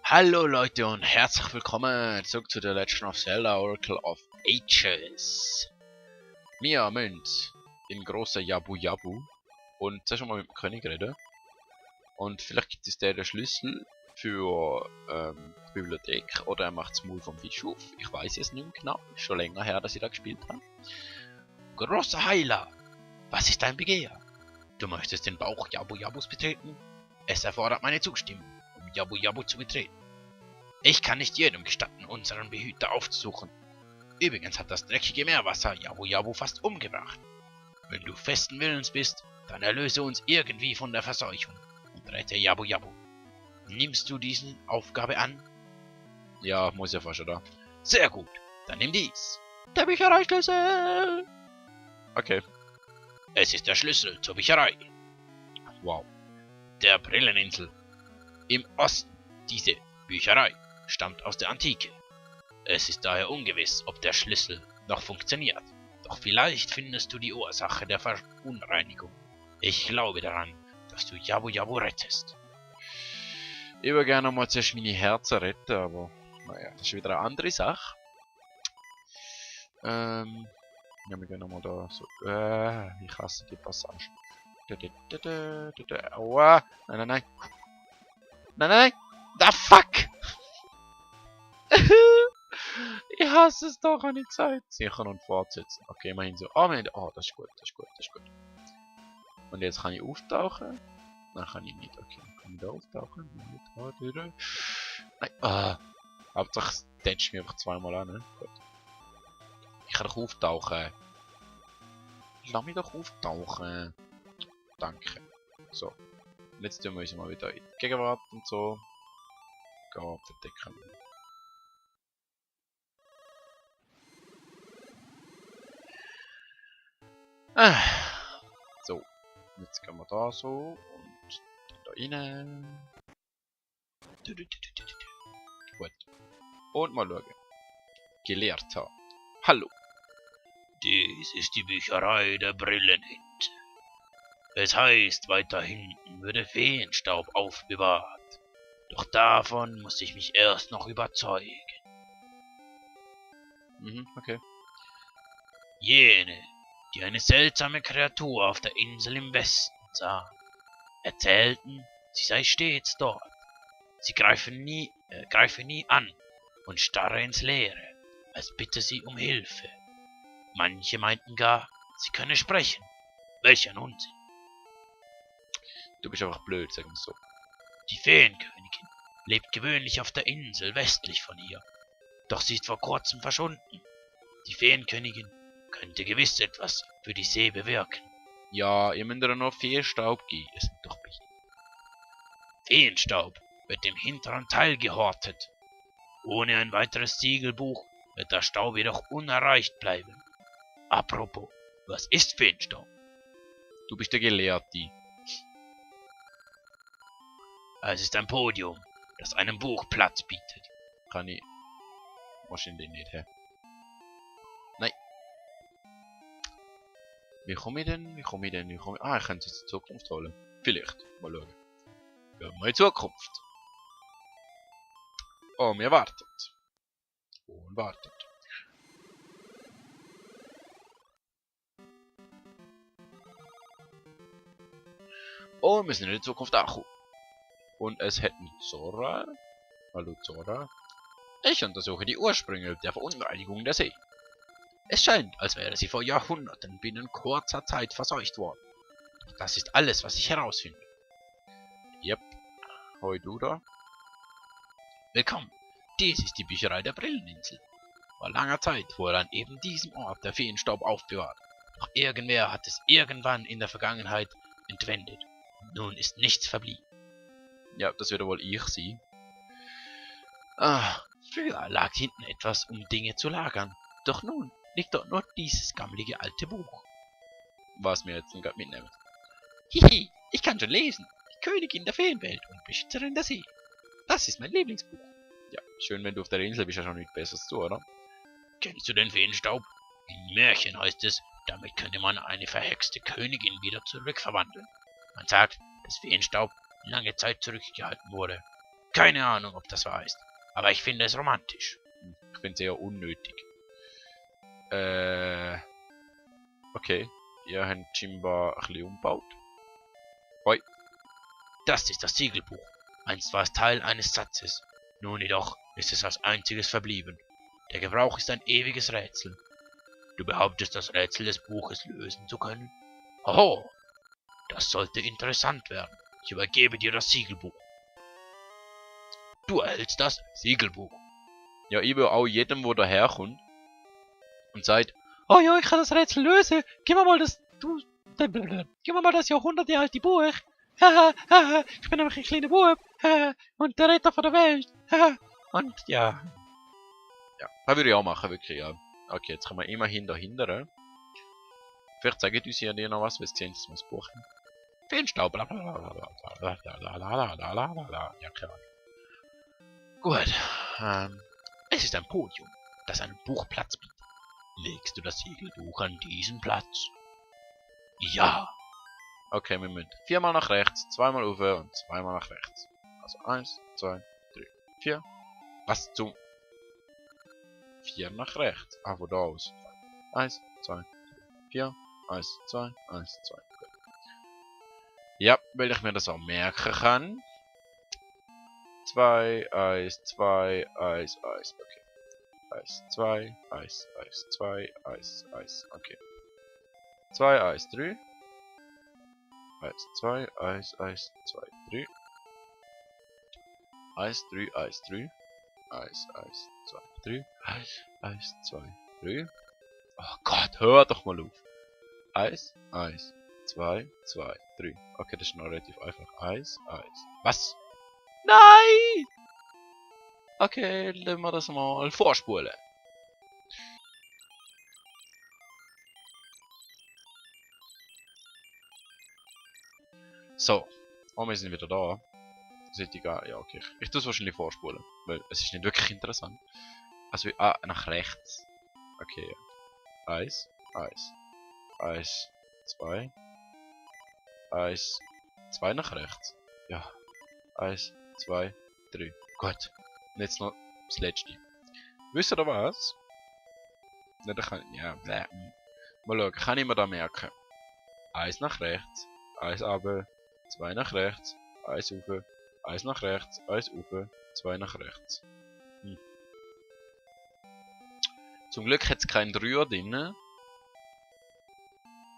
Hallo Leute und herzlich willkommen zurück zu der Legend of Zelda Oracle of Ages. Wir haben den großen Jabu Jabu und zuerst mal mit dem König reden. Und vielleicht gibt es den Schlüssel für die Bibliothek oder er macht das Maul vom Fisch auf. Ich weiß es nicht mehr genau, ist schon länger her, dass ich da gespielt habe. Großer Heiler, was ist dein Begehr? Du möchtest den Bauch Jabu Jabus betreten? Es erfordert meine Zustimmung, um Jabu Jabu zu betreten. Ich kann nicht jedem gestatten, unseren Behüter aufzusuchen. Übrigens hat das dreckige Meerwasser Jabu Jabu fast umgebracht. Wenn du festen Willens bist, dann erlöse uns irgendwie von der Verseuchung und rette Jabu Jabu. Nimmst du diese Aufgabe an? Ja, muss ja fast, oder? Sehr gut, dann nimm dies. Der Büchereischlüssel! Okay. Es ist der Schlüssel zur Bücherei. Wow. Der Brilleninsel. Im Osten. Diese Bücherei stammt aus der Antike. Es ist daher ungewiss, ob der Schlüssel noch funktioniert. Doch vielleicht findest du die Ursache der Verunreinigung. Ich glaube daran, dass du Jabu Jabu rettest. Ich würde gerne mal zuerst meine Herzen retten, aber naja, das ist wieder eine andere Sache. Ja, wir gehen nochmal da so. Ich hasse die Passage. Aua! Nein, nein, nein. Nein, nein, nein! Da fuck! Ich hasse es doch, habe ich gesagt. Sichern und fortsetzen. Okay, immerhin so. Oh, das ist gut, das ist gut, das ist gut. Und jetzt kann ich auftauchen. Nein, kann ich nicht. Okay, dann kann ich da auftauchen. Nein, Hauptsache es tätscht mich einfach zweimal an, ne? Gut. Ich kann doch auftauchen. Lass mich doch auftauchen. Danke. So. Und jetzt tun wir uns mal wieder in die Gegenwart und so. Gehen verdecken. So, jetzt gehen wir da so und da rein. Gut. Und mal schauen. Gelehrter. Hallo. Dies ist die Bücherei der Brillenhinte. Es heißt, weiter hinten würde Feenstaub aufbewahrt. Doch davon muss ich mich erst noch überzeugen. Okay. Jene, die eine seltsame Kreatur auf der Insel im Westen sahen, erzählten, sie sei stets dort. Sie greife nie an und starre ins Leere, als bitte sie um Hilfe. Manche meinten gar, sie könne sprechen. Welch ein Unsinn. Du bist einfach blöd, sagen wir so. Die Feenkönigin lebt gewöhnlich auf der Insel westlich von hier, doch sie ist vor kurzem verschwunden. Die Feenkönigin könnte gewiss etwas für die See bewirken. Ja, ihr müsst ihr noch Feenstaub geben, es sind doch Bienen. Feenstaub wird im hinteren Teil gehortet. Ohne ein weiteres Siegelbuch wird der Staub jedoch unerreicht bleiben. Apropos, was ist Feenstaub? Du bist der Gelehrte. Es ist ein Podium, das einem Buch Platz bietet. Kann ich wahrscheinlich nicht, hä? Nein. Wie komme ich denn? Ah, ich könnte es in die Zukunft holen. Vielleicht. Mal schauen. Gehen wir in die Zukunft. Oh, mir wartet. Und wartet. Oh, wir sind in der Zukunft angekommen. Und es hätten Zora. Hallo Zora. Ich untersuche die Ursprünge der Verunreinigung der See. Es scheint, als wäre sie vor Jahrhunderten binnen kurzer Zeit verseucht worden. Doch das ist alles, was ich herausfinde. Yep. Hoi du da. Willkommen. Dies ist die Bücherei der Brilleninsel. Vor langer Zeit wurde an eben diesem Ort der Feenstaub aufbewahrt. Doch irgendwer hat es irgendwann in der Vergangenheit entwendet. Und nun ist nichts verblieben. Ja, das wird wohl ich sein. Früher lag hinten etwas, um Dinge zu lagern. Doch nun liegt dort nur dieses gammelige alte Buch. Was wir jetzt gerade mitnehmen. Hihi, ich kann schon lesen. Die Königin der Feenwelt und Beschützerin der See. Das ist mein Lieblingsbuch. Ja, schön, wenn du auf der Insel bist, ja schon nichts Besseres zu, oder? Kennst du den Feenstaub? In Märchen heißt es, damit könne man eine verhexte Königin wieder zurückverwandeln. Man sagt, dass Feenstaub lange Zeit zurückgehalten wurde. Keine Ahnung, ob das wahr ist. Aber ich finde es romantisch. Ich finde es eher unnötig. Okay. Ihr habt scheinbar ein bisschen umgebaut. Hoi. Das ist das Siegelbuch. Einst war es Teil eines Satzes. Nun jedoch ist es als einziges verblieben. Der Gebrauch ist ein ewiges Rätsel. Du behauptest, das Rätsel des Buches lösen zu können? Hoho! Das sollte interessant werden. Ich übergebe dir das Siegelbuch. Du erhältst das Siegelbuch. Ja, ich will auch jedem, wo daherkommt und sagt, oh ja, ich kann das Rätsel lösen. Gib mir mal das, gib mir mal das jahrhundertealte Buch. Haha, haha, ich bin nämlich ein kleiner Bub. Haha, und der Retter von der Welt. Haha, und ja. Ja, das würde ich auch machen, wirklich, ja. Okay, jetzt können wir immerhin dahinter. Vielleicht sagen uns ja noch was, weil sie sehen, dass wir das Buch haben. Feenstaub, blablabla. Ja, keine Ahnung. Gut. Es ist ein Podium, das einem Buch Platz bietet. Legst du das Siegelbuch an diesen Platz? Ja. Okay, wir müssen 4-mal nach rechts, 2-mal rauf und 2-mal nach rechts. Also 1, 2, 3, 4. Was zum... 4 nach rechts. Ah, von da aus. 1, 2, 3, 4. 1, 2, 1, 2. Gut. Ja, weil ich mir das auch merken kann. 2, 1, 2, 1, 1. Okay. 1, 2, 1, 1, 2, 1, 1. Okay. 2, 1, 3. 1, 2, 1, 1, 2, 3. 1, 3, 1, 3. 1, 1, 2, 3. 1, 2, 3. Oh Gott, hör doch mal auf. 1, 1, 2, 2, 3. Okay, das ist noch relativ einfach. 1, 1. Was? Nein! Okay, lassen wir das mal vorspulen. So. Und wir sind wieder da. Sollte egal. Ja, okay. Ich tue es wahrscheinlich vorspulen. Weil es ist nicht wirklich interessant. Also, nach rechts. Okay, ja. 1, 1. 1, 2. 1, 2 nach rechts. Ja. 1, 2, 3. Gut. Und jetzt noch das letzte. Wisst ihr was? Ja, da kann ich. Ja, blä. Mal schauen, kann ich mir da merken? 1 nach rechts. 1 runter. 2 nach rechts. 1 rauf. 1 nach rechts. 1 rauf. 2 nach rechts. Zum Glück hat es keinen Dreier drin.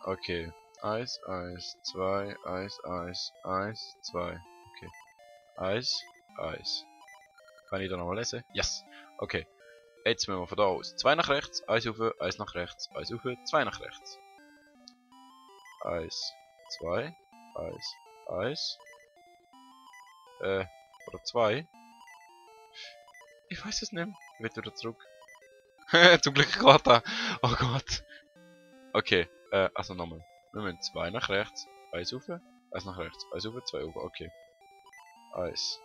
Okay. 1, 1, 2, 1, 1, 1, 2. Okay. 1, 1. Kann ich da nochmal lesen? Yes. Okay. Jetzt müssen wir von da aus. 2 nach rechts, 1 rauf, 1 nach rechts, 1 rauf, 2 nach rechts. 1, 2, 1, 1. Oder 2. Ich weiß es nicht. Ich will wieder zurück. Zum Glück geht da. Oh Gott. Okay, also nochmal. Wir müssen 2 nach rechts, 1 rauf, 1 nach rechts, 1 rauf, 2 rauf. Okay. 1,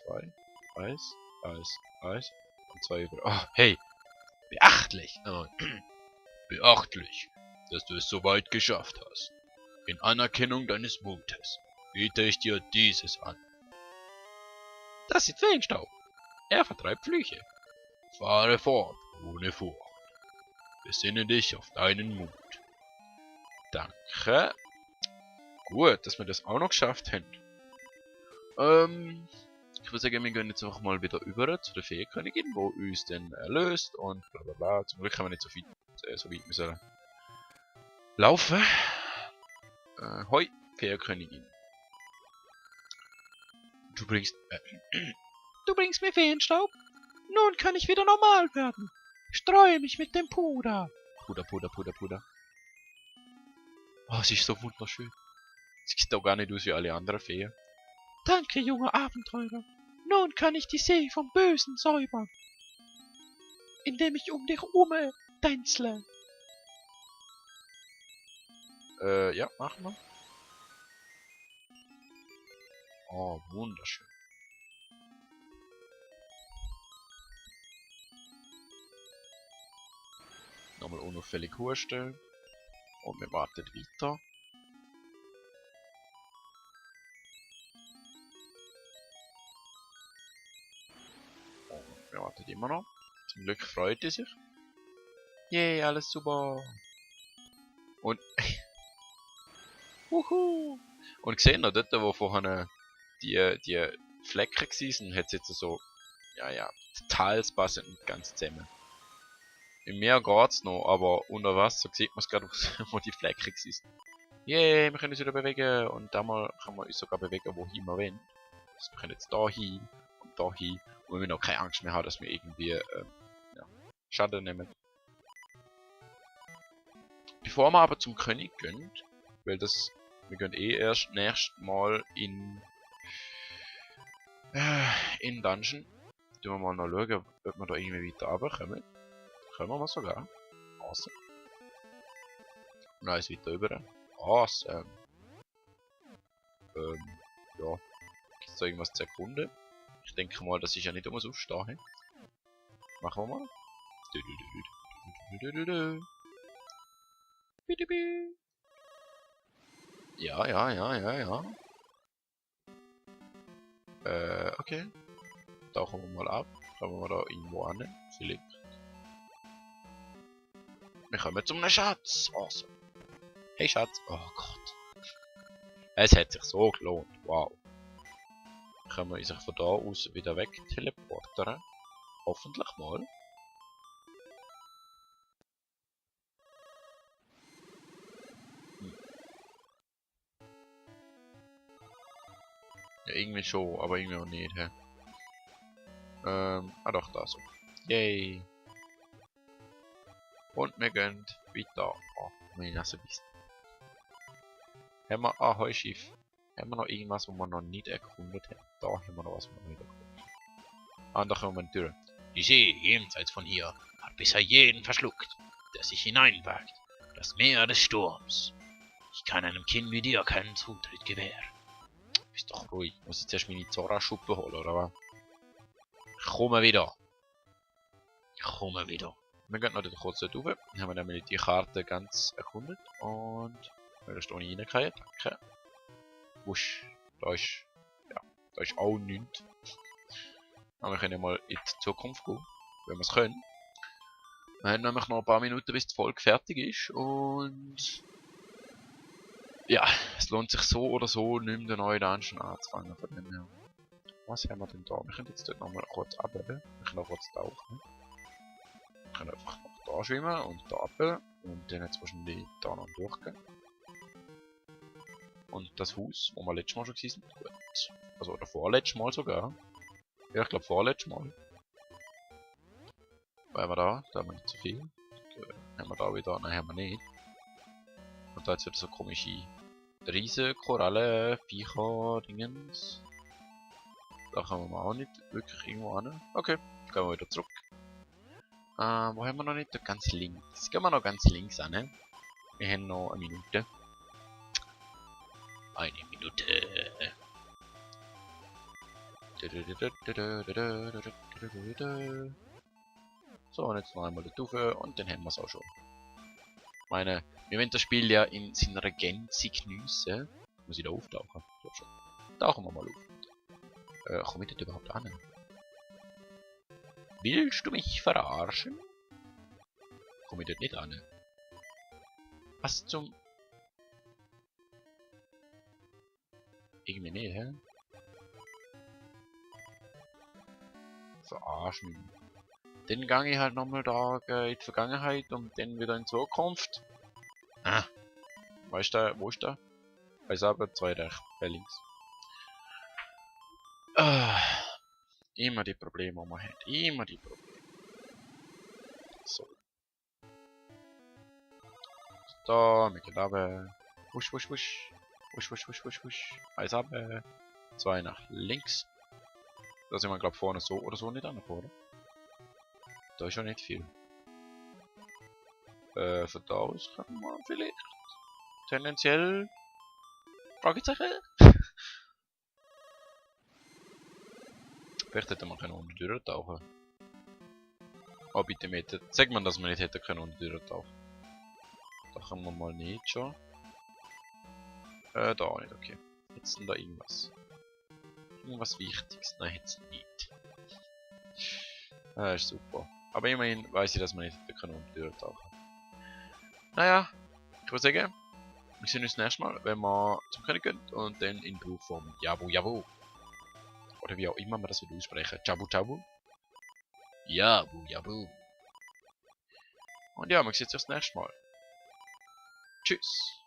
2, 1, 1, 1 und 2 über. Oh, hey. Beachtlich. Oh. Beachtlich, dass du es so weit geschafft hast. In Anerkennung deines Mutes biete ich dir dieses an. Das ist Feenstaub. Er vertreibt Flüche. Fahre fort, ohne Furcht. Besinne dich auf deinen Mut. Danke. Gut, dass wir das auch noch geschafft haben. Ich würde sagen, wir gehen jetzt einfach mal wieder über zu der Feenkönigin, wo uns dann erlöst und bla bla bla. Zum Glück haben wir nicht so weit müssen laufen. Hoi, Feenkönigin. Du bringst mir Feenstaub? Nun kann ich wieder normal werden. Streue mich mit dem Puder. Puder. Oh, sie ist so wunderschön. Sie sieht doch gar nicht aus wie alle anderen Feen. Danke, junger Abenteurer. Nun kann ich die See vom Bösen säubern, indem ich um dich tänzle. Ja, machen wir. Oh, wunderschön. Nochmal unauffällig husten. Und wir warten weiter. Wir warten immer noch. Zum Glück freut er sich. Yay, alles super. Und... Wuhu! Und gesehen dort, wo vorhin die Flecken waren, hat es jetzt so... Ja, Teils passen nicht ganz zusammen. Im Meer geht's noch, aber unter Wasser sieht man es gerade, wo die Flecken sind. Yay, wir können uns wieder bewegen. Und einmal können wir uns sogar bewegen, wohin wir wollen. Also wir können jetzt da hin und da hin. Und wir müssen auch keine Angst mehr haben, dass wir irgendwie ja, Schaden nehmen. Bevor wir aber zum König gehen, weil das... Wir gehen eh erst nächstes Mal in Dungeon. Tun wir mal noch schauen, ob wir da irgendwie weiter runterkommen. Können wir mal sogar. Awesome. Und dann ist weiter rüber. Awesome. Ja. Gibt es da irgendwas zu erkunden? Ich denke mal, das ist ja nicht umsonst da. He? Machen wir mal. Ja. Okay. Tauchen wir mal ab. Kommen wir da irgendwo an. Vielleicht. Wir kommen zum Schatz. Awesome. Hey Schatz. Oh Gott. Es hat sich so gelohnt. Wow. Können wir uns von da aus wieder weg teleportern? Hoffentlich mal. Ja, irgendwie schon, aber irgendwie auch nicht. He? Doch, da so. Yay. Und wir gehen weiter. Oh, meine Nase bist. Haben wir ein Heuschiff? Haben wir noch irgendwas, was wir noch nicht erkundet haben? Da haben wir noch was, was wir noch nicht erkundet haben. Ah, da kommen wir durch. Die See jenseits von hier hat bisher jeden verschluckt, der sich hineinwagt. Das Meer des Sturms. Ich kann einem Kind wie dir keinen Zutritt gewähren. Bist doch ruhig. Muss ich zuerst meine Zora-Schuppe holen, oder was? Ich komme wieder. Wir gehen noch kurz dort rauf. Dann haben wir nämlich die Karte ganz erkundet. Und... Da ist ohne reingefallen. Danke. Wusch. Da ist auch nichts. Aber wir können mal in die Zukunft gehen. Wenn wir es können. Wir haben nämlich noch ein paar Minuten, bis die Folge fertig ist. Und... Ja, es lohnt sich so oder so, nicht mehr den neuen Dungeon anzufangen. Von dem her. Was haben wir denn da? Wir können jetzt dort nochmal kurz abheben. Wir können auch kurz tauchen. Wir können einfach noch da schwimmen und da abheben. Und dann jetzt wahrscheinlich da noch durchgehen. Und das Haus, wo wir letztes Mal schon waren, gut. Also, oder vorletztes Mal sogar. Ja, ich glaube vorletztes Mal. Wo haben wir da? Da haben wir nicht zu viel. Haben wir da wieder? Nein, haben wir nicht. Und da jetzt wieder so komische Riesen, Korallen, Viecher, Dingens. Da kommen wir auch nicht wirklich irgendwo hin. Okay, gehen wir wieder zurück. Wo haben wir noch nicht? Da ganz links. Gehen wir noch ganz links an. Wir haben noch eine Minute. Eine Minute. So, und jetzt noch einmal da rauf und dann haben wir es auch schon. Ich meine, wir wollen das Spiel ja in seiner Gänze geniessen. Muss ich da auftauchen? Ich glaube schon. Tauchen wir mal auf. Komm ich dort überhaupt an? Willst du mich verarschen? Komm ich dort nicht an? Was zum... Irgendwie nicht, hä? Verarschen. Dann gehe ich halt nochmal da in die Vergangenheit und dann wieder in die Zukunft. Ah. Weißt du, wo ist der? Weiß aber, 2 rechts, links. Immer die Probleme, die man hat. Immer die Probleme. So. Da, wir gehen runter. Wusch. Wusch. Eins runter. 2 nach links. Da sind wir, glaube ich, vorne so oder so nicht angekommen, oder? Da ist ja nicht viel. Von da aus kann man vielleicht tendenziell Fragezeichen. Vielleicht hätte man unten durchtauchen. Oh bitte Meter. Sag man, dass man nicht hätte unten durchtauchen. Da kann man mal nicht schon. Da auch nicht, okay. Jetzt denn da irgendwas. Irgendwas Wichtiges. Nein, jetzt nicht. Das ist super. Aber immerhin weiß ich, dass man nicht in der Kanonentür tauchen. Naja, ich würde sagen, wir sehen uns das nächste Mal, wenn wir zum König gehen und dann in Blutform Jabu Jabu. Oder wie auch immer man das will aussprechen. Jabu Jabu. Jabu Jabu. Und ja, wir sehen uns das nächste Mal. Tschüss.